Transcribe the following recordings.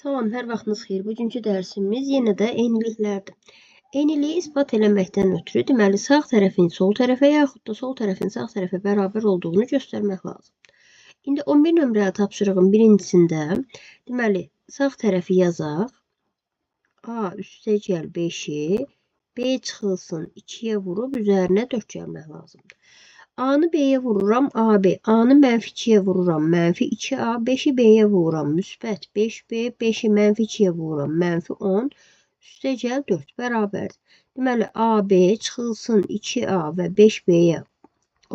Salam, hər vaxtınız xeyir. Bugünkü dərsimiz yenə də eyniliklərdir. Eyniliyi isbat eləməkdən ötürü, deməli, sağ tərəfin sol tərəfə yaxud da sol tərəfin sağ tərəfə bərabər olduğunu göstərmək lazımdır. İndi 11 nömrəli tapşırığın birincisində, deməli, sağ tərəfi yazaq. A üstəgəl 5-i, B çıxılsın 2-yə vurub üzərinə 4 gəlmək lazımdır. A-nı B-yə vururam, AB. A-nı mənfi 2-yə vururam, mənfi 2A. 5-i B-yə vururam, müsbət 5B. 5-i mənfi 2-yə vururam, mənfi 10. Üstəgəl 4 bərabərdir. Deməli, AB çıxılsın 2A və 5B-yə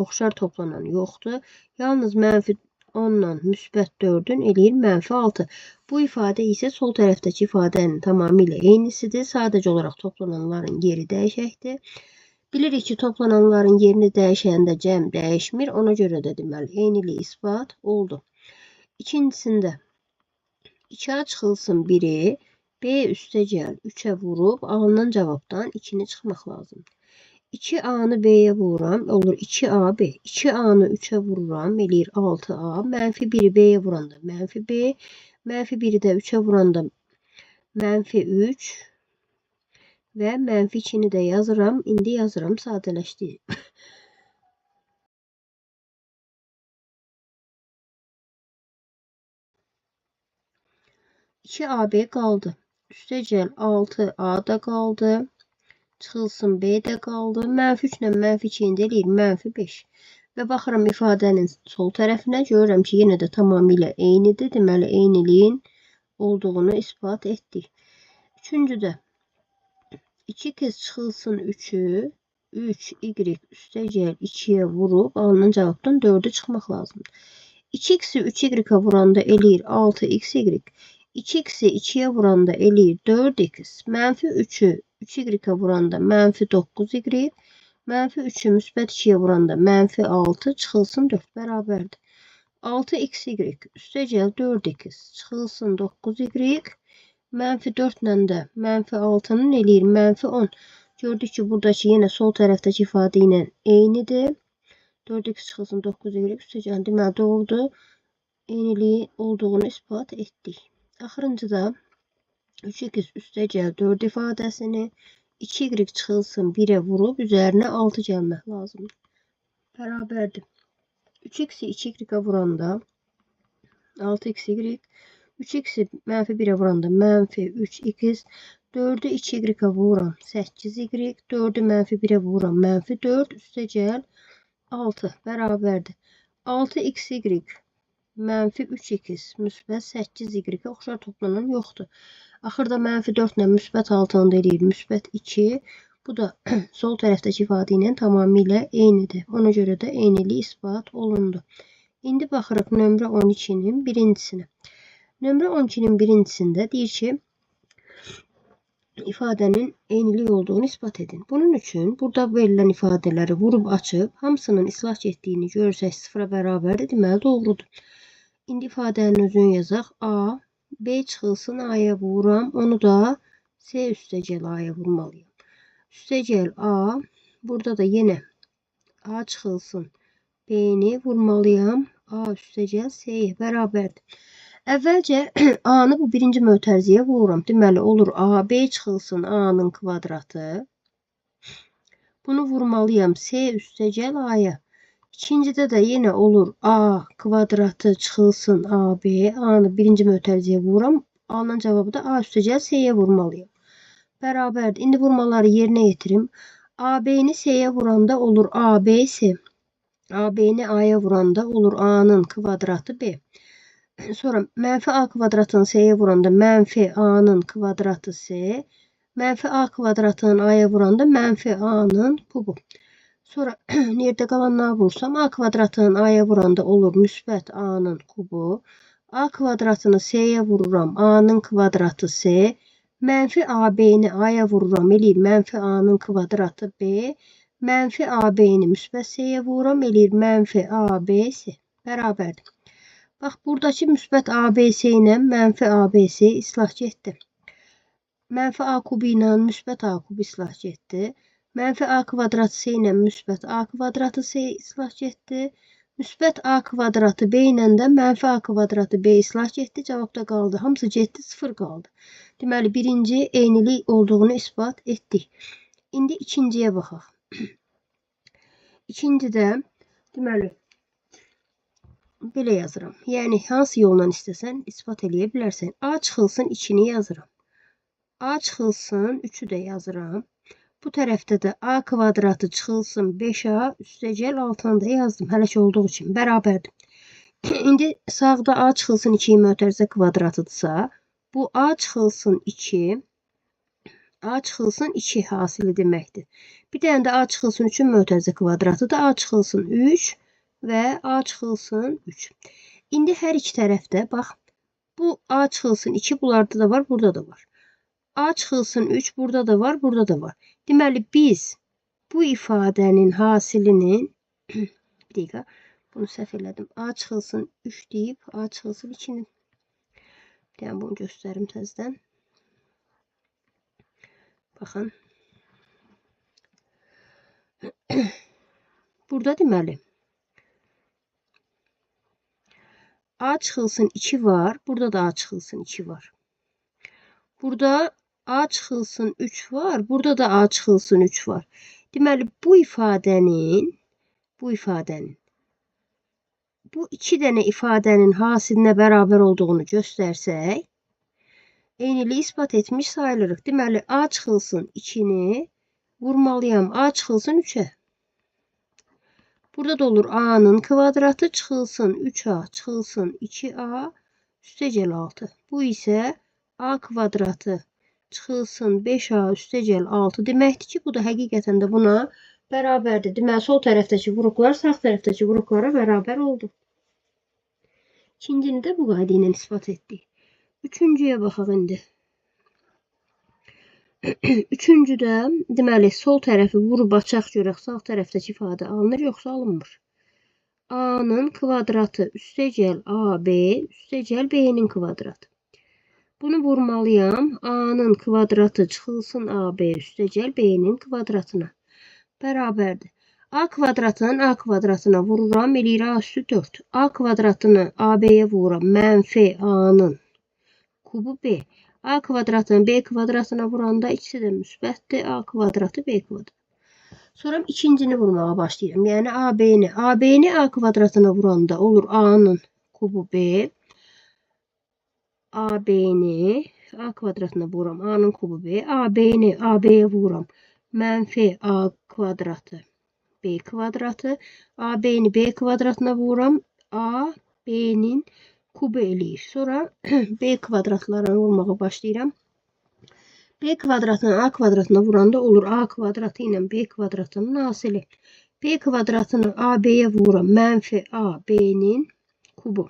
oxşar toplanan yoxdur. Yalnız mənfi 10 ilə müsbət 4-ün eləyir mənfi 6. Bu ifadə isə sol tərəfdəki ifadənin tamamilə eynisidir. Sadəcə olaraq toplananların yeri dəyişəkdir. Bilirik ki, toplananların yerini dəyişəndə cəm dəyişmir. Ona görə də deməli, eynilik isbat oldu. İkincisində 2A çıxılsın 1-i, B üstəgəl 3-ə vurub alınan cavabdan 2-ni çıxmaq lazımdır. 2A-nı B-yə vururam, olur 2AB. 2A-nı 3-ə vururam, eləyir 6A. Mənfi 1-i B-yə vuranda mənfi B, mənfi 1-i də 3-ə vuranda mənfi 3 və mənfi 2-ni də yazıram. İndi yazıram, sadələşdi. 2AB qaldı. Üstəgəl 6A da qaldı. Çıxılsın B də qaldı. Mənfi 3 ilə mənfi 2-ni də eləyir mənfi 5. Və baxıram ifadənin sol tərəfinə. Görürəm ki, yenə də tamamilə eynidir. Deməli, eyniliyin olduğunu isbat etdik. Üçüncüdə 2x çıxılsın 3-ü, 3y üstəgəl 2-yə vurub alınan cavabdan 4-ü çıxmaq lazımdır. 2x-i 3y-ə vuranda eləyir 6xy. 2x-i 2-yə vuranda eləyir 4x. Mənfi 3-ü 3y-ə vuranda mənfi 9y. Mənfi 3-ü müsbət 2-yə vuranda mənfi 6 çıxılsın 4 bərabərdir. 6xy üstəgəl 4x çıxılsın 9y. Mənfi 4 ilə də mənfi 6-nın eləyir mənfi 10. Gördük ki, buradakı yenə sol tərəfdəki ifadə ilə eynidir. 4x çıxılsın 9y üstəgəl, deməli, doğrudur. Eyniliyi olduğunu isbat etdik. Axırıncıda 3x üstəgəl 4 ifadəsini 2y çıxılsın 1-ə vurub üzərinə 6 gəlmək lazımdır. Bərabərdir. 3x-i 2y-ə vuranda 6xy, 3x-i mənfi 1-ə vuranda mənfi 3x, 4-ü 2y-ə vururam 8y, 4-ü mənfi 1-ə vururam mənfi 4, üstəgəl 6 bərabərdir. 6xy mənfi 3x müsbət 8y-ə oxşar toplanan yoxdur. Axırda mənfi 4 ilə müsbət 6-nı da eləyir müsbət 2. Bu da sol tərəfdəki ifadə ilə tamamilə eynidir. Ona görə də eynilik isbat olundu. İndi baxırıq nömrə 12-nin birincisine. Nömrə 12-nin birincisində deyir ki, ifadənin eynilik olduğunu isbat edin. Bunun üçün burada verilən ifadələri vurub açıb, hamısının islah getdiyini görürsək sıfıra bərabərdir, deməli doğrudur. İndi ifadənin özünü yazaq. A, B çıxılsın A-ya vururam, onu da C üstəgəl A-ya vurmalıyam. Üstəgəl A, burada da yenə A çıxılsın B-ni vurmalıyam. A üstəgəl C-yə bərabərdir. Əvvəlcə A-nı bu birinci mötərizəyə vururam. Deməli, olur A, B çıxılsın A-nın kvadratı. Bunu vurmalıyam C üstəgəl A-ya. İkincidə də yenə olur A kvadratı çıxılsın AB. A-nı birinci mötərizəyə vururam. Alınan cavabı da A üstəgəl C-yə vurmalıyam. Bərabərdir. İndi vurmaları yerinə yetirim. AB-ni C-yə vuranda olur ABC. AB-ni A-ya vuranda olur A-nın kvadratı B. Sonra mənfi A kvadratını C-yə vuranda mənfi A-nın kvadratı C. Mənfi A kvadratını A-ya vuranda mənfi A-nın kubu. Sonra yerdə qalanları vursam A kvadratını A-ya vuranda olur müsbət A-nın kubu. A kvadratını C-yə vururam. A-nın kvadratı C. Mənfi AB-ni A-ya vururam. Eləyir mənfi A-nın kvadratı B. Mənfi AB-ni müsbət C-yə vururam. Eləyir mənfi ABC. Bərabərdir. Bax, buradakı müsbət ABC ilə mənfi ABC islah getdi. Mənfi A kubu ilə müsbət A kubu islah getdi. Mənfi A kvadratı C ilə müsbət A kvadratı C islah getdi. Müsbət A kvadratı B ilə də mənfi A kvadratı B islah getdi. Cavabda qaldı. Hamısı getdi, 0 qaldı. Deməli, birinci eynilik olduğunu isbat etdik. İndi ikinciyə baxaq. İkincidə, deməli, belə yazıram. Yəni, hansı yolla istəsən isbat eləyə bilərsən. A çıxılsın 2-ni yazıram. A çıxılsın 3-ü də yazıram. Bu tərəfdə də A kvadratı çıxılsın 5A üstəgəl 6-nı da yazdım. Hələ ki olduğu üçün bərabərdir. İndi sağda A çıxılsın 2-nin mötərizə kvadratıdırsa, bu A çıxılsın 2, A çıxılsın 2 hasili deməkdir. Bir dənə də A çıxılsın 3-ün mötərizə kvadratıdır. A çıxılsın 3 və A çıxılsın 3. İndi hər iki tərəfdə bax, bu A çıxılsın 2 bunlarda da var, burada da var. A çıxılsın 3 burada da var, burada da var. Deməli, biz bu ifadənin hasilinin bir dəqiqə, bunu səhv elədim. A çıxılsın 3 deyib, A çıxılsın 2-nin. Bir dənə bunu göstərim təzdən. Baxın. Burada deməli, A çıxılsın 2 var. Burada da A çıxılsın 2 var. Burada A çıxılsın 3 var. Burada da A çıxılsın 3 var. Deməli, bu ifadənin bu iki dənə ifadənin hasilinə bərabər olduğunu göstərsək, eyniliyi isbat etmiş sayılırıq. Deməli, A çıxılsın 2-ni vurmalıyam A çıxılsın 3-ə. Burada da olur A-nın kvadratı çıxılsın 3A çıxılsın 2A üstəgəl 6. Bu isə A kvadratı çıxılsın 5A üstəgəl 6 deməkdir ki, bu da həqiqətən də buna bərabərdir. Deməli, sol tərəfdəki vuruqlar sağ tərəfdəki vuruqlara bərabər oldu. İkincini də bu qayda ilə isbat etdik. Üçüncüyə baxaq indi. Üçüncüdə, deməli, sol tərəfi vurub açaq görək, sağ tərəfdəki ifadə alınır, yoxsa alınmır. A-nın kvadratı üstəgəl AB üstəgəl B-nin kvadratı. Bunu vurmalıyam. A-nın kvadratı çıxılsın AB üstəgəl B-nin kvadratına. Bərabərdir. A kvadratının A kvadratına vururam, eləyir A üstü 4. A kvadratını AB-yə vururam, mənfi A-nın kubu B. A kvadratını B kvadratına vuranda ikisi də müsbətdir. A kvadratı B kvadratı. Sonra ikincini vurmağa başlayıram. Yəni AB-ni. AB-ni A kvadratına vuranda olur A-nın kubu B. AB-ni A kvadratına vururam. A-nın kubu B. AB-ni AB-yə vururam. Mənfi A kvadratı B kvadratı. AB-ni B kvadratına vururam. A B-nin kubu eləyir. Sonra B kvadratlarını vurmağa başlayıram. B kvadratını A kvadratına vuranda olur A kvadratı ilə B kvadratının hasili. B kvadratını AB-yə vururam. Mənfi A B-nin kubu.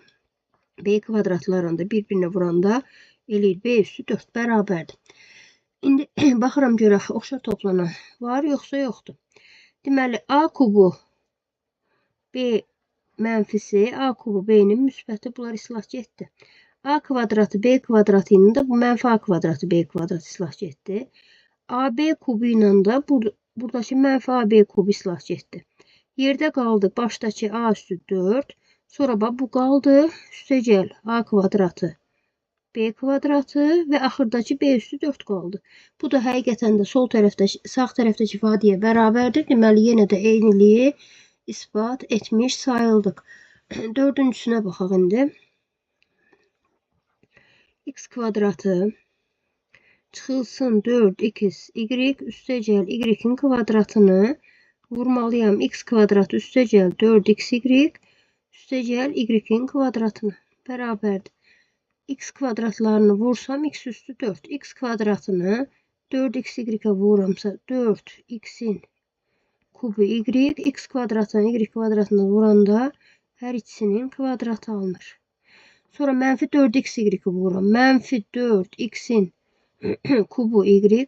B kvadratlarını da bir-birinə vuranda eləyir B üstü 4 bərabərdir. İndi baxıram görək oxşar toplanan var yoxsa yoxdur. Deməli A kubu B mənfisi, A kubu B-nin müsbəti, bunlar islah getdi. A kvadratı B kvadratı ilə də bu mənfi A kvadratı B kvadratı islah getdi. AB kubu ilə də buradakı mənfi AB kubu islah getdi. Yerdə qaldı başdakı A üstü 4. Sonra bax bu qaldı. Üstəgəl A kvadratı B kvadratı və axırdakı B üstü 4 qaldı. Bu da həqiqətən də sol tərəfdəki, sağ tərəfdəki ifadəyə bərabərdir. Deməli, yenə də eyniliyi isbat etmiş sayıldıq. Dördüncüsünə baxaq indi. X kvadratı çıxılsın 4x y üstəgəl y-in kvadratını vurmalıyam. X kvadratı üstəgəl 4xy üstəgəl y-in kvadratını bərabərdir. X kvadratlarını vursam x üstü 4. X kvadratını 4xy-ə vururamsa 4x-in kubu y. X kvadratını y kvadratına vuranda hər ikisinin kvadratı alınır. Sonra mənfi 4xy vururam. Mənfi 4x-in kubu y.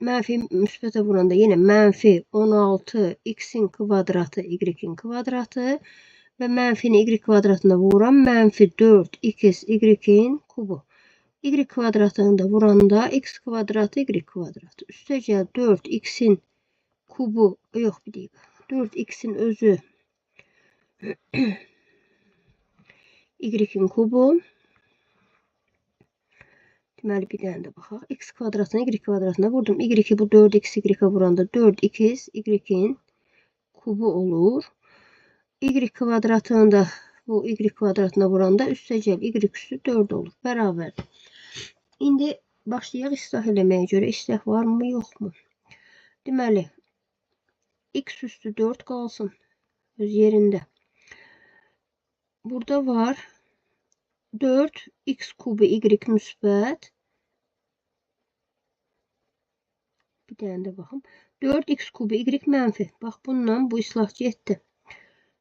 Mənfi müsbətə vuranda yenə mənfi 16x-in kvadratı y-in kvadratı və mənfini y kvadratına vururam. Mənfi 4x y-in kubu. Y kvadratını da vuranda x kvadratı y kvadratı. Üstəgəl 4x-in kubu, yox bir dəqiqə. 4x-in özü y-in kubu. Deməli, bir dənə də baxaq. X kvadratını y kvadratına vurdum. Y-i bu 4x y-ə vuranda 4x y-in kubu olur. Y kvadratını da bu y kvadratına vuranda üstəgəl y üstü 4 olur. Bərabərdir. İndi başlayaq islah eləməyə görə. İslah varmı, yoxmu? Deməli, x üstü 4 qalsın öz yerində. Burada var 4 x kubu y müsbət. Bir dənə də baxım. 4x kubu y mənfi. Bax, bununla bu islah getdi.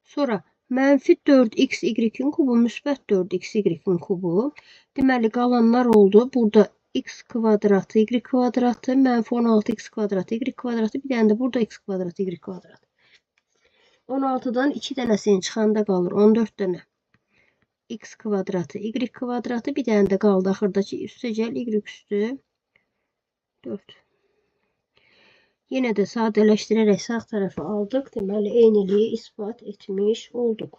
Sonra mənfi 4x y-in kubu müsbət 4x y-in kubu. Deməli, qalanlar oldu. Burada x kvadratı y kvadratı, mənfi 16x kvadratı y kvadratı. Bir dənə də burada x kvadratı y kvadratı. 16-dan 2 dənəsini çıxanda qalır 14 dənə. X kvadratı y kvadratı. Bir dənə də qaldı axırdakı üstəgəl y üstü 4. Yenə də sadələşdirərək sağ tərəfə aldıq. Deməli, eyniliyi isbat etmiş olduq.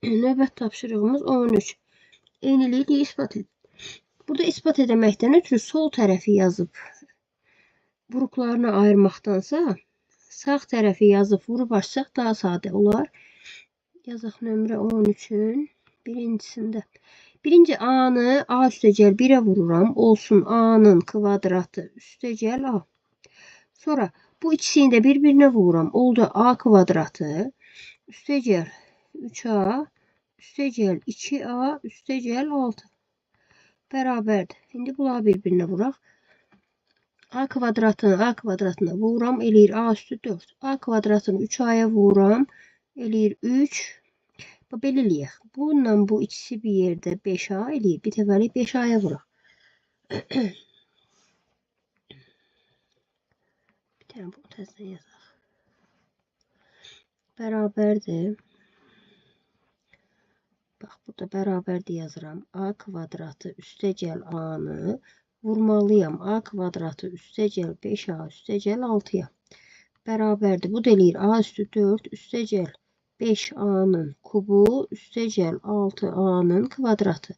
Növbət tapşırığımız 13. Eyniliyi isbat edin. Burada isbat edəməkdən ötürü sol tərəfi yazıb vuruqlarını ayırmaqdansa sağ tərəfi yazıb vurub açsaq daha sadə olar. Yazaq nömrə 13-ün birincisində. Birinci A-nı A üstəgəl 1-ə vururam. Olsun A-nın kvadratı üstəgəl A. Sonra bu ikisini də bir-birinə vururam. Oldu A kvadratı üstəgəl 3A üstəgəl 2A üstəgəl 6. Bərabərdir. İndi bunları bir-birinə vuraq. A kvadratını A kvadratına vururam. Eləyir A üstü 4. A kvadratını 3A'ya vururam. Eləyir 3. Bax, belə eləyək. Bununla bu ikisi bir yerdə 5A eləyir. Bir dəfəlik 5A'ya vuraq. Bir dənə bunu təzədən yazaq. Bərabərdir. Bax, burada bərabərdir yazıram. A kvadratı üstəgəl A-nı vurmalıyam. A kvadratı üstəgəl 5A üstəgəl 6-ya. Bərabərdir. Bu da eləyir A üstü 4 üstəgəl 5A-nın kubu üstəgəl 6A-nın kvadratı.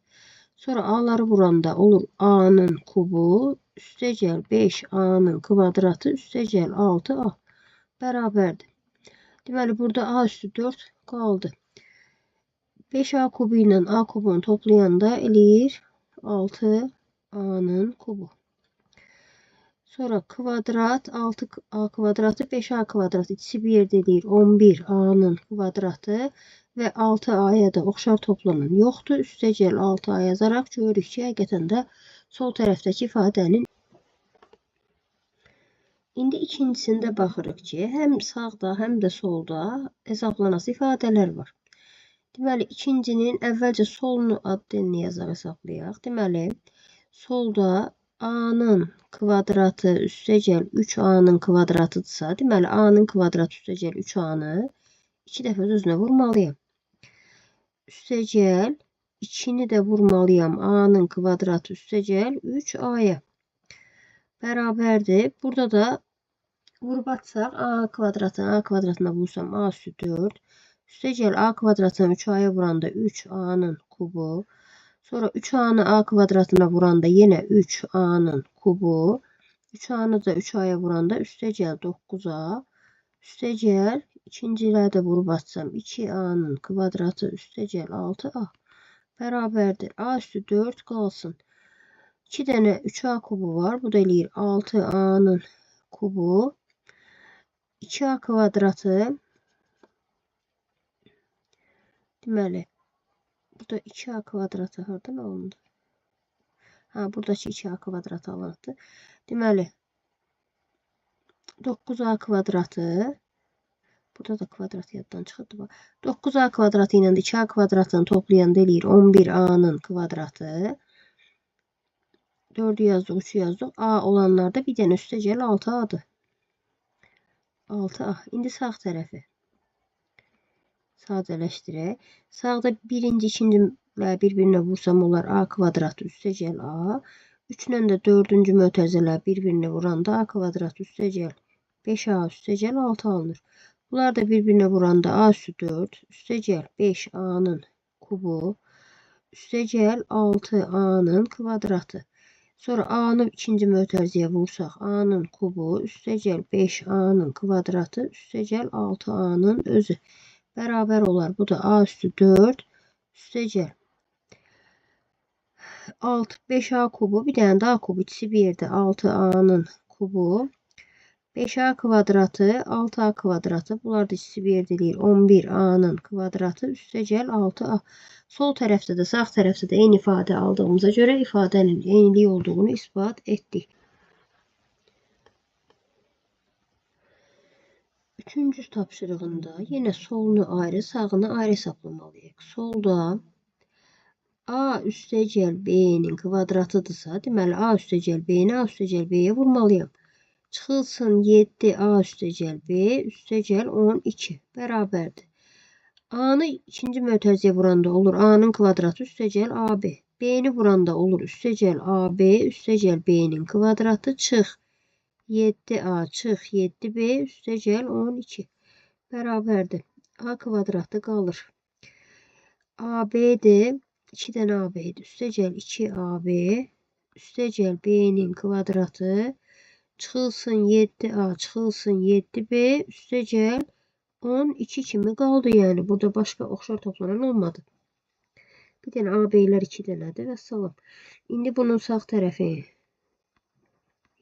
Sonra A-ları vuranda olur A-nın kubu üstəgəl 5A-nın kvadratı üstəgəl 6A. Bərabərdir. Deməli, burada A üstü 4 qaldı. 5A kubu ilə A kubunu toplayanda eləyir 6A-nın kubu. Sonra kvadrat 6A kvadratı 5A kvadratı ikisi bir yerdə eləyir 11A-nın kvadratı və 6A-ya da oxşar toplanan yoxdur. Üstəgəl 6A yazaraq görürük ki, həqiqətən də sol tərəfdəki ifadənin. İndi ikincisində baxırıq ki, həm sağda, həm də solda hesablanası ifadələr var. Deməli, ikincinin əvvəlcə solunu adını yazaq, hesablayaq. Deməli, solda A-nın kvadratı üstəgəl 3A-nın kvadratıdırsa, deməli, A-nın kvadratı üstəgəl 3A-nı 2 dəfə öz-özünə vurmalıyam. Üstəgəl 2-ni də vurmalıyam A-nın kvadratı üstəgəl 3A-ya. Bərabərdir. Burada da vurub açsaq, A kvadratını A kvadratına vursam A üstü 4. Üstəgəl A kvadratını 3A-ya vuranda 3A-nın kubu. Sonra 3A-nı A kvadratına vuranda yenə 3A-nın kubu. 3A-nı da 3A-ya vuranda üstəgəl 9A. Üstəgəl ikinciləri də vurub açsam 2A-nın kvadratı üstəgəl 6A. Bərabərdir. A üstü 4 qalsın. 2 dənə 3A kubu var. Bu da eləyir 6A-nın kubu. 2A kvadratı. Deməli, burada 2A kvadratı hardan alındı? Ha, buradakı 2A kvadratı alındı. Deməli, 9A kvadratı. Burada da kvadrat yaddan çıxırdı. 9A kvadratı ilə də 2A kvadratını toplayanda eləyir 11A-nın kvadratı. 4-ü yazdıq, 3-ü yazdıq. A olanlarda bir dənə üstəgəl 6A-dır. 6A. İndi sağ tərəfi sadələşdirək. Sağda birinci, ikincilər bir-birinə vursam olar A kvadratı üstəgəl A. 3 ilə də dördüncü mötərizələr bir-birinə vuranda A kvadratı üstəgəl 5A üstəgəl 6 alınır. Bunlar da bir-birinə vuranda A üstü 4 üstəgəl 5A'nın kubu üstəgəl 6A'nın kvadratı. Sonra A-nı ikinci mötərizəyə vursaq, A-nın kubu üstəgəl 5A-nın kvadratı üstəgəl 6A-nın özü bərabər olar. Bu da A üstü 4 üstəgəl 6, 5A kubu, bir dənə də A kubu, ikisi bir yerdə 6A-nın kubu, 5A kvadratı, 6A kvadratı, bunlar da ikisi bir yerdə eləyir 11A-nın kvadratı üstəgəl 6A. Sol tərəfdə də, sağ tərəfdə də eyni ifadə aldığımıza görə ifadənin eynilik olduğunu isbat etdik. Üçüncü tapşırığında yenə solunu ayrı, sağını ayrı hesaplamalıyıq. Solda A üstəgəl B-nin kvadratıdırsa, deməli A üstəgəl B-ni A üstəgəl B-yə vurmalıyam. Çıxılsın 7A üstəgəl B üstəgəl 12 bərabərdir. A-nı ikinci mötərizəyə vuranda olur A-nın kvadratı üstəgəl AB. B-ni vuranda olur üstəgəl AB üstəgəl B-nin kvadratı çıx 7A çıx 7B üstəgəl 12 bərabərdir. A kvadratı qalır. AB-dir. 2 dənə AB-dir. Üstəgəl 2AB üstəgəl B-nin kvadratı çıxılsın 7A çıxılsın 7B üstəgəl 12 kimi qaldı. Yəni burada başqa oxşar toplanan olmadı. Bir dənə AB-lər 2 dənədir və salam. İndi bunun sağ tərəfi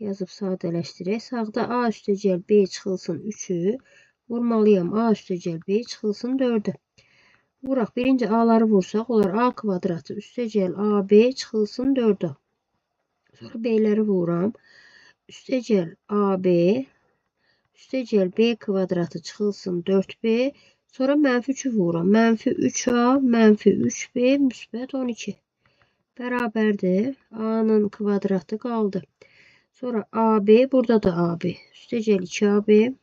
yazıb sadələşdirək. Sağda A üstəgəl B çıxılsın 3-ü vurmalıyam. A üstəgəl B çıxılsın 4-ü. Vuraq. Birinci A-ları vursaq olar A kvadratı üstəgəl AB çıxılsın 4-ə. Sonra B-ləri vuram. Üstəgəl AB üstəgəl B kvadratı çıxılsın 4B. Sonra mənfi 3-ü vururam. Mənfi 3A, mənfi 3B, müsbət 12. Bərabərdir. A-nın kvadratı qaldı. Sonra AB, burada da AB. Üstəgəl 2AB.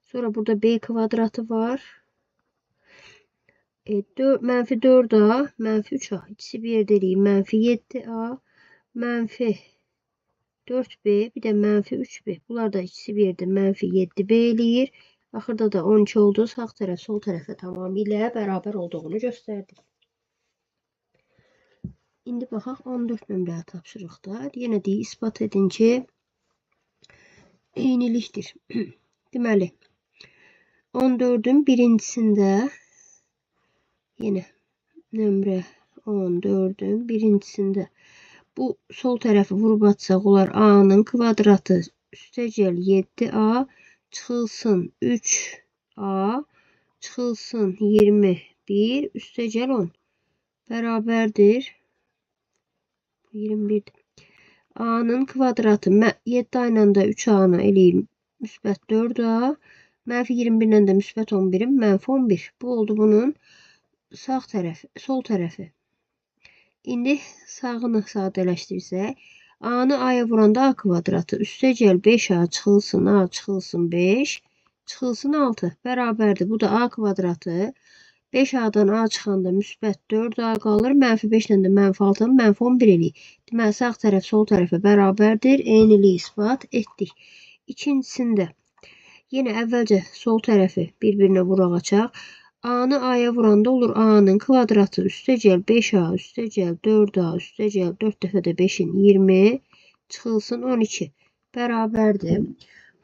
Sonra burada B kvadratı var. Mənfi 4A, mənfi 3A. İkisi bir yerdə eləyim. Mənfi 7A, mənfi 4B, bir də mənfi 3B. Bunlar da ikisi bir yerdə mənfi 7B eləyir. Axırda da 12 oldu. Sağ tərəf sol tərəfə tamamilə bərabər olduğunu göstərdik. İndi baxaq 14 nömrəli tapşırıqda. Yenə deyir, isbat edin ki, eynilikdir. Deməli, 14-ün birincisində yenə nömrə 14-ün birincisində bu sol tərəfi vurub atsaq olar A-nın kvadratı üstəgəl 7A çıxılsın 3A çıxılsın 21 üstəgəl 10 bərabərdir 21. A-nın kvadratı 7A ilə də 3A-nı eləyim müsbət 4A, mənfi 21 ilə də müsbət 11-in mənfi 11. Bu oldu bunun sağ tərəfi, sol tərəfi. İndi sağını sadələşdirsək, A-nı A-ya vuranda A kvadratı üstəgəl 5A çıxılsın A çıxılsın 5 çıxılsın 6 bərabərdir. Bu da A kvadratı 5A-dan A çıxanda müsbət 4A qalır. Mənfi 5 ilə də mənfi 6-nı mənfi 11 eləyir. Deməli, sağ tərəf sol tərəfə bərabərdir. Eyniliyi isbat etdik. İkincisində yenə əvvəlcə sol tərəfi bir-birinə vuraq açaq. A-nı A-ya vuranda olur A-nın kvadratı üstəgəl 5A üstəgəl 4A üstəgəl 4 dəfə də 5-in 20 çıxılsın 12 bərabərdir.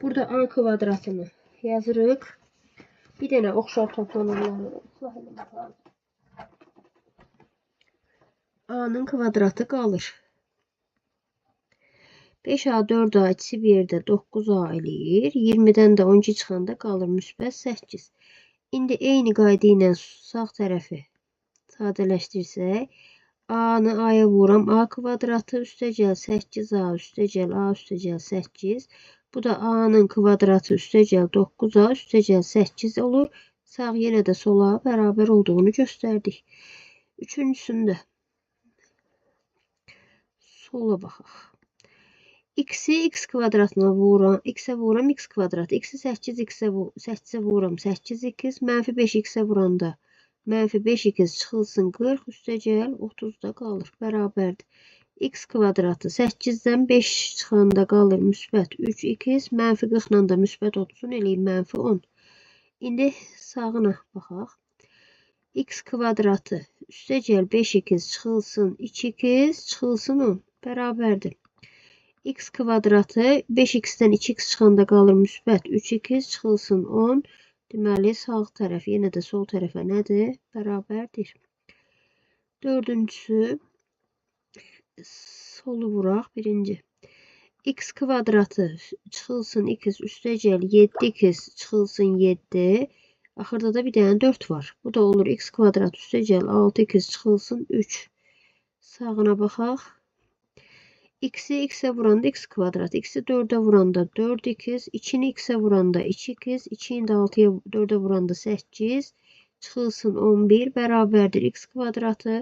Burada A kvadratını yazırıq. Bir dənə oxşar toplananları islah eləmək lazım. A-nın kvadratı qalır. 5A 4A ikisi bir yerdə 9A eləyir. 20-dən də 12 çıxanda qalır müsbət 8. İndi eyni qayda ilə sağ tərəfi sadələşdirsək, A-nı A-ya vururam. A kvadratı üstəgəl 8A üstəgəl A üstəgəl 8. Bu da A-nın kvadratı üstəgəl 9A üstəgəl 8 olur. Sağ yenə də sola bərabər olduğunu göstərdik. Üçüncüsündə sola baxaq. X-i x kvadratına vururam, x-ə vururam x kvadrat. X-i 8x-ə 8-ə vururam 8x, mənfi 5x-ə vuranda mənfi 5x çıxılsın 40, üstəgəl 30 da qalır, bərabərdir. X kvadratı 8-dən 5 çıxanda qalır müsbət 3x, mənfi 40-la da müsbət 30-un eləyir mənfi 10. İndi sağına baxaq. X kvadratı üstəgəl 5x çıxılsın 2x çıxılsın 10 bərabərdir. X kvadratı 5x-dən 2x çıxanda qalır müsbət 3x çıxılsın 10. Deməli, sağ tərəf yenə də sol tərəfə nədir? Bərabərdir. Dördüncüsü, solu vuraq. Birinci. X kvadratı çıxılsın x üstəgəl 7x çıxılsın 7. Axırda da bir dənə 4 var. Bu da olur x kvadrat üstəgəl 6x çıxılsın 3. Sağına baxaq. X-i x-e vuranda x kvadrat, x-i 4-ə vuranda 4x, 2-ni x-e vuranda 2x, 2-ni də 6-ya 4-ə vuranda 8, çıxılsın 11 bərabərdir x kvadratı.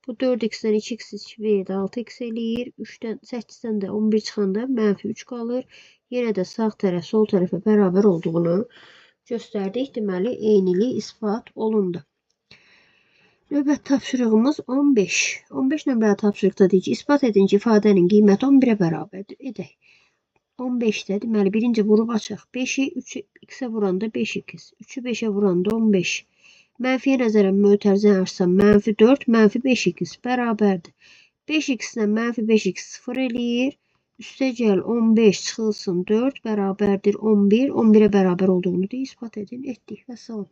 Bu 4x-dən 2x verdi, 6x eləyir. 3-dən 8-dən də 11 çıxanda mənfi 3 qalır. Yenə də sağ tərəf sol tərəfə bərabər olduğunu göstərdik. Deməli, eynilik isbat olundu. Növbəti tapşırığımız 15. 15 nömrəli tapşırıqda deyir ki, isbat edin ki, ifadənin qiyməti 11-ə bərabərdir. Edək. 15-də deməli, birinci vurub açaq. 5-i 3-ü x-ə vuranda 5x, 3-ü 5-ə vuranda 15. Mənfiyə nəzərən mötərizəni açsam, mənfi 4, mənfi 5x bərabərdir. 5x-lə mənfi 5x 0 eləyir. Üstəgəl 15 çıxılsın 4 bərabərdir 11. 11-ə bərabər olduğunu da isbat edin. Etdik. Vəssalam.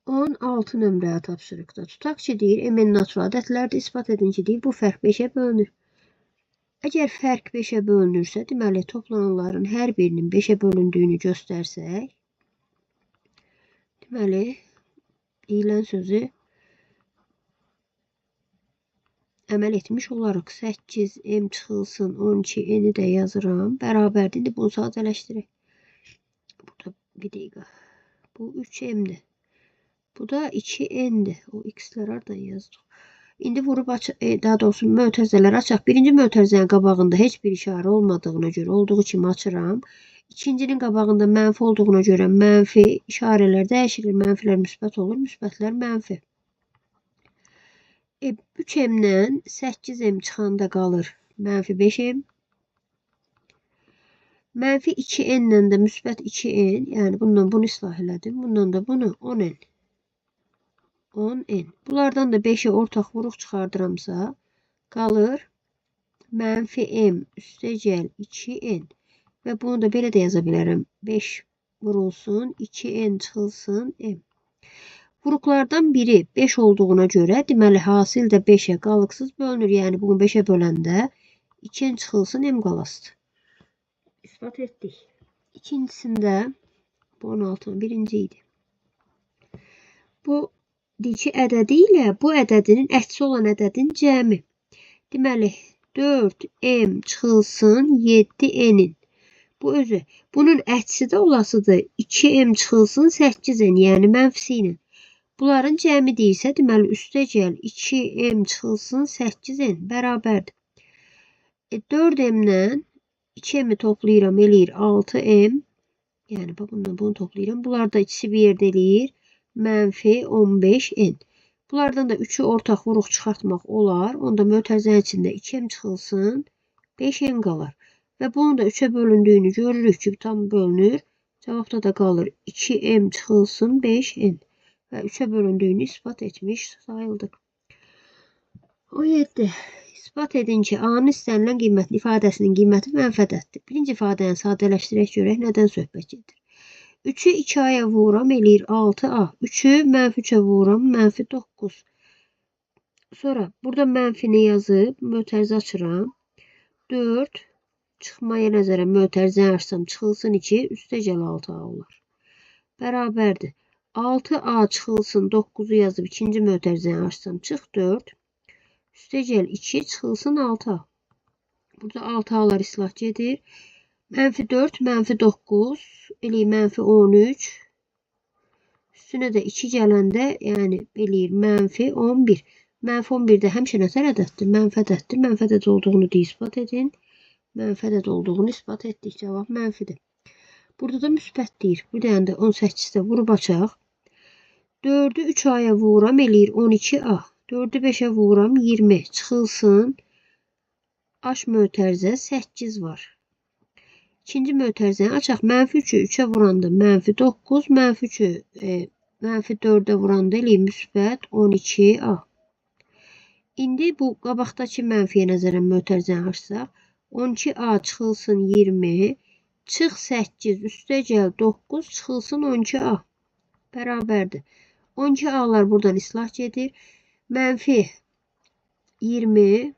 16 nömrəli tapşırıqda tutaq ki, deyir, m-in natural ədədlərdir. İsbat edin ki, deyir, bu fərq 5-ə bölünür. Əgər fərq 5-ə bölünürsə, deməli, toplananların hər birinin 5-ə bölündüyünü göstərsək, deməli, deyilən sözü əməl etmiş olarıq. 8m çıxılsın 12n-i də yazıram. Bərabərdir. İndi bunu sadələşdirək. Burada bir dəqiqə. Bu 3m-dir. Bu da 2n-dir. O x-lər hardan yazdıq? İndi vurub aç, daha doğrusu mötərizələri açaq. Birinci mötərizənin qabağında heç bir işarə olmadığına görə olduğu kimi açıram. İkincinin qabağında mənfi olduğuna görə mənfi işarələr dəyişilir. Mənfilər müsbət olur, müsbətlər mənfi. 3m-dən 8m çıxanda qalır mənfi 5m. Mənfi 2n-lə də müsbət 2n, yəni bundan bunu islah elədim. Bundan da bunu 10n. 10n. Bunlardan da 5-i ortaq vuruq çıxardıramsa, qalır mənfi m üstəgəl 2n. Və bunu da belə də yaza bilərəm. 5 vurulsun, 2n çıxılsın m. Vuruqlardan biri 5 olduğuna görə, deməli, hasil də 5-ə qalıqsız bölünür. Yəni, bunu 5-ə böləndə 2n çıxılsın m qalasıdır. İsbat etdik. İkincisində, bu 16-nın birinci idi. Bu, deyir ki, ədədi ilə bu ədədinin əksi olan ədədin cəmi. Deməli, 4m çıxılsın 7n-in. Bu özü. Bunun əksi də olasıdır. 2m çıxılsın 8n, yəni mənfisi ilə. Bunların cəmi deyilsə, deməli, üstəgəl 2m çıxılsın 8n bərabərdir. 4m-lə 2m-i toplayıram, eləyir 6m. Yəni, bununla bunu toplayıram. Bunlar da ikisi bir yerdə eləyir. Mənfi 15n. Bunlardan da 3-ü ortaq vuruq çıxartmaq olar. Onda mötərizənin içində 2m çıxılsın, 5n qalar. Və bunun da 3-ə bölündüyünü görürük ki, tam bölünür. Cavabda da qalır 2m çıxılsın 5n. Və 3-ə bölündüyünü isbat etmiş sayıldıq. 17. İsbat edin ki, A-nın istənilən qiymətli ifadəsinin qiyməti mənfi ədəddir. Birinci ifadəni sadələşdirək görək nədən söhbət gedir. 3-ü 2-aya vururam, eləyir 6A. 3-ü mənfi 3-ə vururam, mənfi 9. Sonra burada mənfini yazıb mötərizə açıram. 4 çıxmaya nəzərən mötərizəni açsam çıxılsın 2, üstəgəl 6A olar. Bərabərdir. 6A çıxılsın 9-u yazıb ikinci mötərizəni açsam çıx 4. Üstəgəl 2 çıxılsın 6A. Burada 6A'lar islah gedir. Mənfi 4, mənfi 9, eləyir mənfi 13. Üstünə də 2 gələndə, yəni eləyir mənfi 11. Mənfi 11 də həmişə nətər ədəddir? Mənfi ədəddir. Mənfi ədəd olduğunu da isbat edin. Mənfi ədəd olduğunu isbat etdik. Cavab mənfidir. Burada da müsbət deyir. Bir dənə də 18-də vurub açaq. 4-ü 3-aya vururam, eləyir 12A. 4-ü 5-ə vururam 20. Çıxılsın. H mötərizə 8 var. İkinci mötərizəni açaq. Mənfi 3-ü 3-ə vuranda mənfi 9, mənfi 3-ü mənfi 4-ə vuranda eləyir müsbət 12A. İndi bu qabaqdakı mənfiyə nəzərən mötərizəni açsaq, 12A çıxılsın 20, çıx 8, üstə gəl 9, çıxılsın 12A. Bərabərdir. 12A'lar buradan islah gedir. Mənfi 20,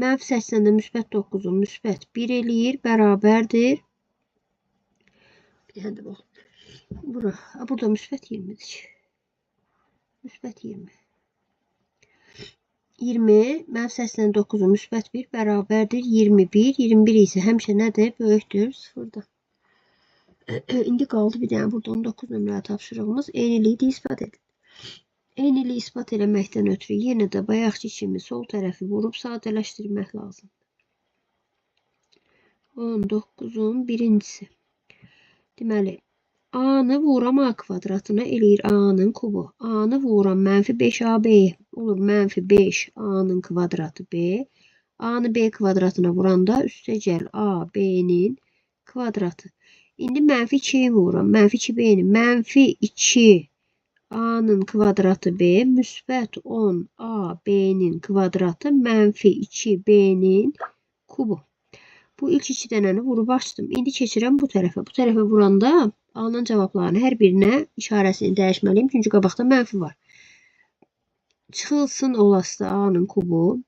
mənfi 80-də müsbət 9-u müsbət 1 eləyir, bərabərdir. Bir dənə də bax. Bura, burada müsbət 20-dir. Müsbət 20. 20, mənfi 89-u müsbət 1 bərabərdir 21. 21 isə həmişə nədir? Böyükdür 0-dan. İndi qaldı bir dənə burada 19 nömrəli tapşırığımız. Eyniliyi isbat edin. Eyniliyi isbat eləməkdən ötürü yenə də bayaqki kimi sol tərəfi vurub sadələşdirmək lazımdır. 19-un birincisi. Deməli, A-nı vuram A kvadratına eləyir A-nın kubu. A-nı vuram mənfi 5AB olur mənfi 5 A-nın kvadratı B. A-nı B kvadratına vuranda üstə gəl A, B-nin kvadratı. İndi mənfi 2-yi vururam. Mənfi 2B-ni mənfi 2 A-nın kvadratı B müsbət 10 A, B-nin kvadratı mənfi 2B-nin kubu. Bu ilk iki dənəni vurub açdım. İndi keçirəm bu tərəfə. Bu tərəfə vuranda alınan cavabların hər birinə işarəsini dəyişməliyim. Çünki qabaqda mənfi var. Çıxılsın olası A-nın kubu.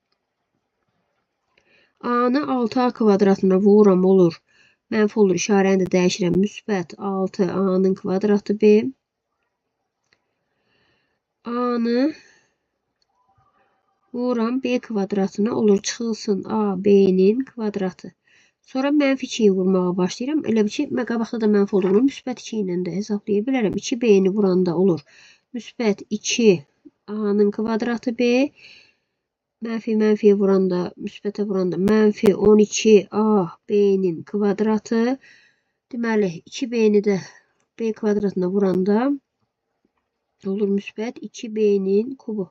A-nı 6A kvadratına vururam olur. Mənfi olur. İşarəni də dəyişirəm. Müsbət 6 A-nın kvadratı B. A-nı vururam B kvadratına olur. Çıxılsın A, B-nin kvadratı. Sonra mənfi 2-yi vurmağa başlayıram. Elə bil ki, mən qabaqda da mənfi olduğunu müsbət 2 ilə də hesablaya bilərəm. 2B-ni vuranda olur. Müsbət 2 A-nın kvadratı B. Mənfi mənfiyə vuranda, müsbətə vuranda mənfi 12 A B-nin kvadratı. Deməli, 2B-ni də B kvadratına vuranda olur müsbət 2B-nin kubu.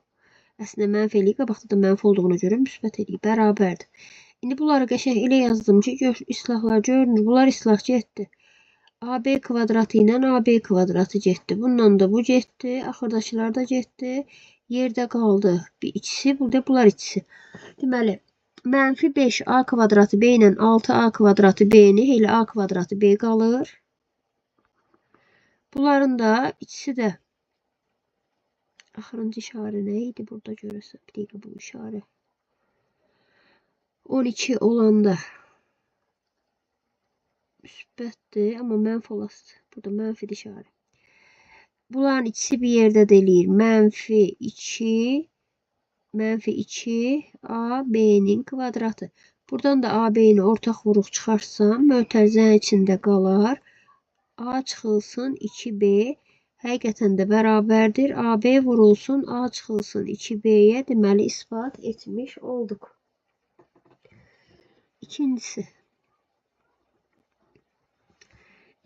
Əslində mənfi eləyir. Qabaqda da mənfi olduğuna görə müsbət eləyir. Bərabərdir. İndi bunları qəşəng elə yazdım ki, gör, islahlar görünür. Bunlar islah getdi. AB kvadratı ilə AB kvadratı getdi. Bundan da bu getdi. Axırdakılar da getdi. Yerdə qaldı. Bir ikisi, burada bunlar ikisi. Deməli, mənfi 5A kvadratı B ilə 6A kvadratı B-ni elə A kvadratı B qalır. Bunların da ikisi də axırıncı işarə nə idi burada görəsən? Bir dəqiqə bu işarə. 12 olanda müsbətdir, amma mənfi olasıdır. Burada mənfidir işarə. Bunların ikisi bir yerdə də eləyir. Mənfi 2, mənfi 2 A, B-nin kvadratı. Buradan da A, B-ni ortaq vuruq çıxarsam, mötərizənin içində qalar. A çıxılsın 2B. Həqiqətən də bərabərdir. AB vurulsun, A çıxılsın 2B-yə. Deməli, isbat etmiş olduq. İkincisi.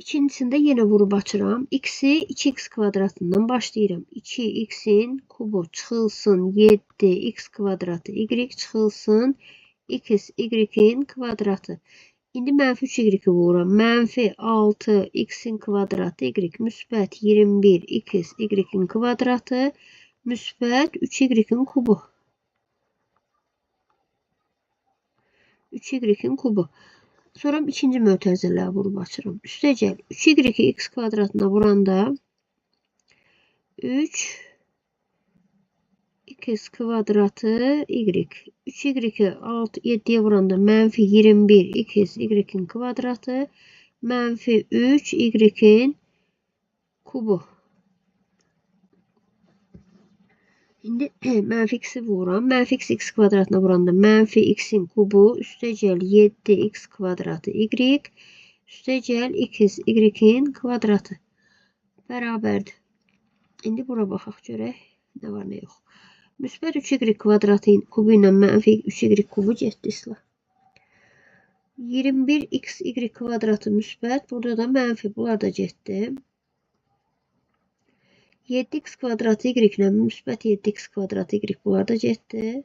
İkincisində yenə vurub açıram. X-i 2x kvadratından başlayıram. 2x-in kubu çıxılsın 7x kvadratı y çıxılsın x y-in kvadratı. İndi mənfi 3y-i vururam. Mənfi 6x-in kvadratı y müsbət 21 x y-in kvadratı müsbət 3y-in kubu. 3y-in kubu. Sonra ikinci mötərizələri vurub açıram. Üstə gəl. 3y-i x kvadratına vuranda 3 x kvadratı y. 3y-i 6, 7-yə vuranda mənfi 21 x y-in kvadratı mənfi 3 y-in kubu. İndi mənfi x-i vururam. Mənfi x x kvadratına vuranda mənfi x-in kubu üstə gəl 7x kvadratı y üstə gəl x y-in kvadratı bərabərdir. İndi bura baxaq görək nə var nə yox. Müsbət 3y kvadratı kubu ilə mənfi 3y kubu getdi islah. 21x y kvadratı müsbət, burada da mənfi, bunlar da getdi. 7x kvadratı y ilə müsbət 7x kvadratı y bunlar da getdi.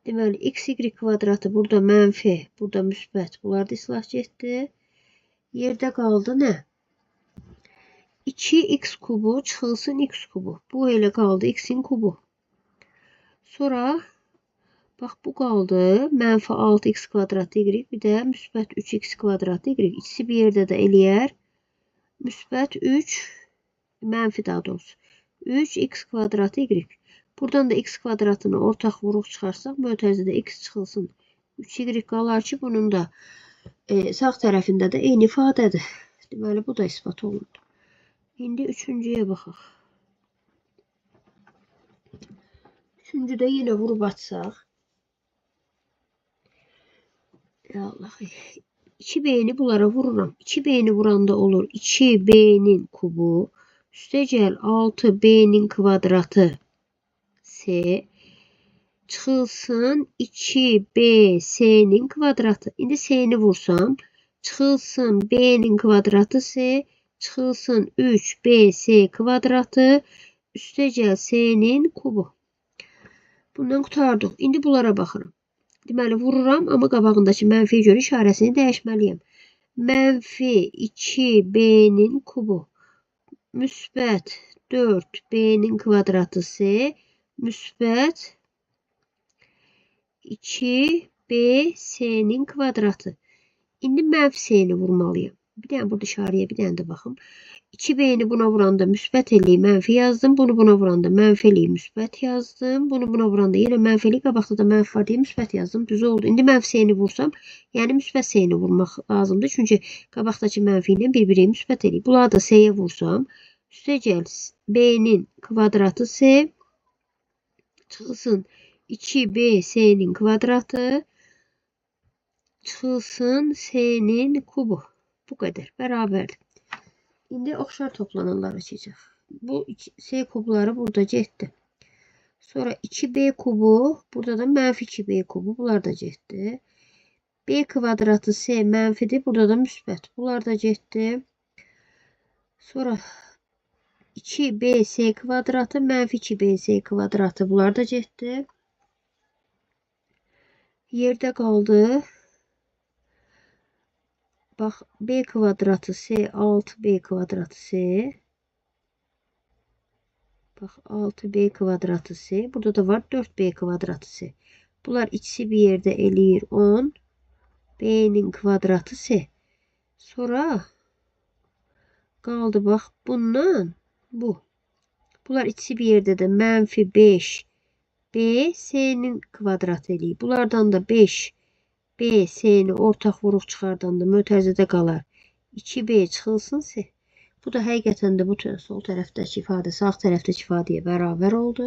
Deməli, xy kvadratı burada mənfi, burada müsbət. Bunlar da islah getdi. Yerdə qaldı nə? 2x kubu çıxılsın x kubu. Bu elə qaldı x-in kubu. Sonra bax bu qaldı. Mənfi 6x kvadratı y, bir də müsbət 3x kvadratı y. İkisi bir yerdə də eləyər. Müsbət 3, mənfi daha doğrusu. 3x kvadratı y. Buradan da x kvadratını ortaq vuruq çıxarsaq, mötərizədə x çıxılsın. 3y qalar ki, bunun da sağ tərəfində də eyni ifadədir. Deməli, bu da isbat olundu. İndi üçüncüyə baxaq. Üçüncüdə yenə vurub açsaq. Ya Allah. 2b-ni bunlara vururam. 2b-ni vuranda olur 2b-nin kubu. Üstəgəl 6b-nin kvadratı c çıxılsın 2bc-nin kvadratı. İndi c-ni vursam, çıxılsın b-nin kvadratı c, çıxılsın 3bc kvadratı, üstəgəl c-nin kubu. Bundan qurtardıq. İndi bunlara baxıram. Deməli, vururam, amma qabağındakı mənfiyə görə işarəsini dəyişməliyəm. Mənfi 2b-nin kubu, müsbət 4b-nin kvadratı c, müsbət 2bc-nin kvadratı. İndi mənfi c-ni vurmalıyam. Bir dənə burada işarəyə bir dənə də baxım. 2b-ni buna vuranda müsbət eləyib mənfi yazdım. Bunu buna vuranda mənfi eləyib müsbət yazdım. Bunu buna vuranda yenə mənfi eləyib, qabaqda da mənfi var deyə müsbət yazdım. Düz oldu. İndi mənfi c-ni vursam, yəni müsbət c-ni vurmaq lazımdır. Çünki qabaqdakı mənfi ilə bir-biri müsbət eləyib. Bunları da c-yə vursam, üstəgəl b-nin kvadratı c çıxılsın 2bc-nin kvadratı çıxılsın c-nin kubu. Bu qədər. Bərabərdir. İndi oxşar toplananları açacaq. Bu C kubları burada getdi. Sonra 2B kubu, burada da mənfi 2B kubu, bunlar da getdi. B kvadratı C mənfidir, burada da müsbət. Bunlar da getdi. Sonra 2BC kvadratı, mənfi 2BC kvadratı, bunlar da getdi. Yerdə qaldı. Bax, B kvadratı C, 6B kvadratı C. Bax, 6B kvadratı C. Burada da var 4B kvadratı C. Bunlar ikisi bir yerdə eləyir 10. B-nin kvadratı C. Sonra qaldı bax bundan bu. Bunlar ikisi bir yerdə də mənfi 5 B C-nin kvadratı eləyir. Bunlardan da 5 B, C-ni ortaq vuruq çıxardanda mötərizədə qalar. 2B çıxılsın C. Bu da həqiqətən də bu sol tərəfdəki ifadə sağ tərəfdəki ifadəyə bərabər oldu.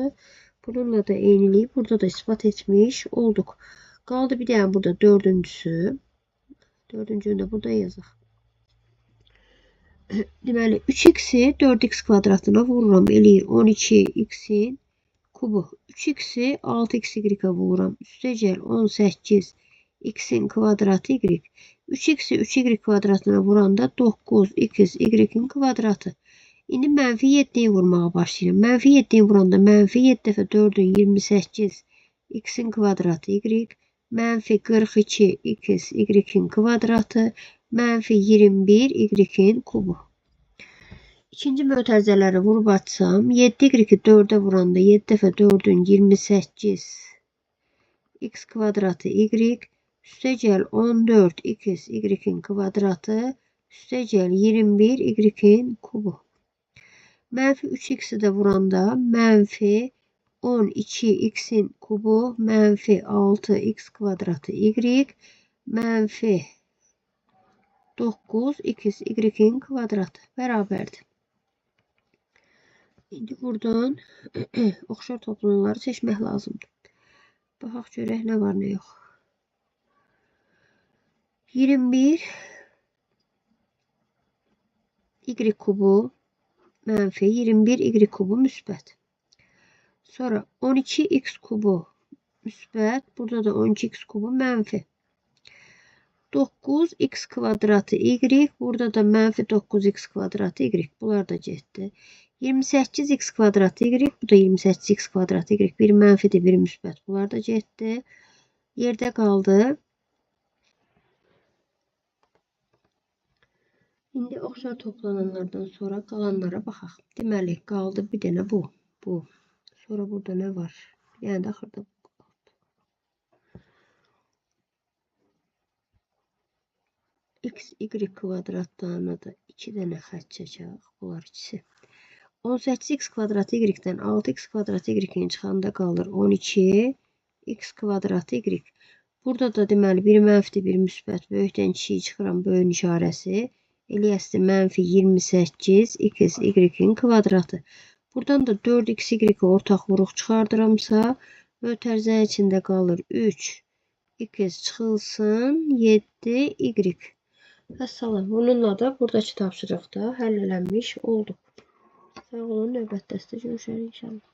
Bununla da eyniliyi burada da isbat etmiş olduq. Qaldı bir dənə burada dördüncüsü. Dördüncünü də burada yazaq. Deməli, 3x-i 4x kvadratına vururam. Eləyir 12x-in kubu. 3x-i 6xy-ə vururam. Üstəgəl 18 x-in kvadratı y. 3x-i 3y kvadratına vuranda 9x y-in kvadratı. İndi mənfi 7-ni vurmağa başlayıram. Mənfi 7-ni vuranda mənfi 7 dəfə 4-ün 28 x-in kvadratı y. Mənfi 42 x y-in kvadratı. Mənfi 21 y-in kubu. İkinci mötərizələri vurub açsam, 7y-i 4-ə vuranda 7 dəfə 4-ün 28 x kvadratı y. Üstəgəl 14 x y-in kvadratı, üstəgəl 21 y-in kubu. Mənfi 3x-i də vuranda mənfi 12 x-in kubu, mənfi 6x kvadratı y, mənfi 9 x y-in kvadratı bərabərdir. İndi buradan oxşar toplananları seçmək lazımdır. Baxaq görək nə var, nə yox. 21 y kubu mənfi 21 y kubu müsbət. Sonra 12x kubu müsbət. Burada da 12x kubu mənfi. 9x kvadratı y. Burada da mənfi 9x kvadratı y. Bunlar da getdi. 28x kvadratı y. Bu da 28x kvadratı y. Biri mənfidir, biri müsbət. Bunlar da getdi. Yerdə qaldı. İndi oxşar toplananlardan sonra qalanlara baxaq. Deməli, qaldı bir dənə bu. Bu. Sonra burada nə var? Bir dənə də axırda bu qaldı. X, y kvadratlarına da 2 dənə xətt çəkək. Bunlar ikisi. 18x kvadratı y-dən 6x kvadratı y-in çıxanda qalır 12 x kvadratı y. Burada da deməli biri mənfidir, biri müsbət. Böyükdən kiçiyi çıxıram, böyüyün işarəsi. Eləyəsdir mənfi 28 x y-in kvadratı. Buradan da 4x y ortaq vuruq çıxardıramsa, mötərizənin içində qalır 3 x çıxılsın 7 y. Vəssalam. Bununla da buradakı tapşırıq da həll elənmiş oldu. Sağ olun. Növbəti dərsdə görüşərik inşallah.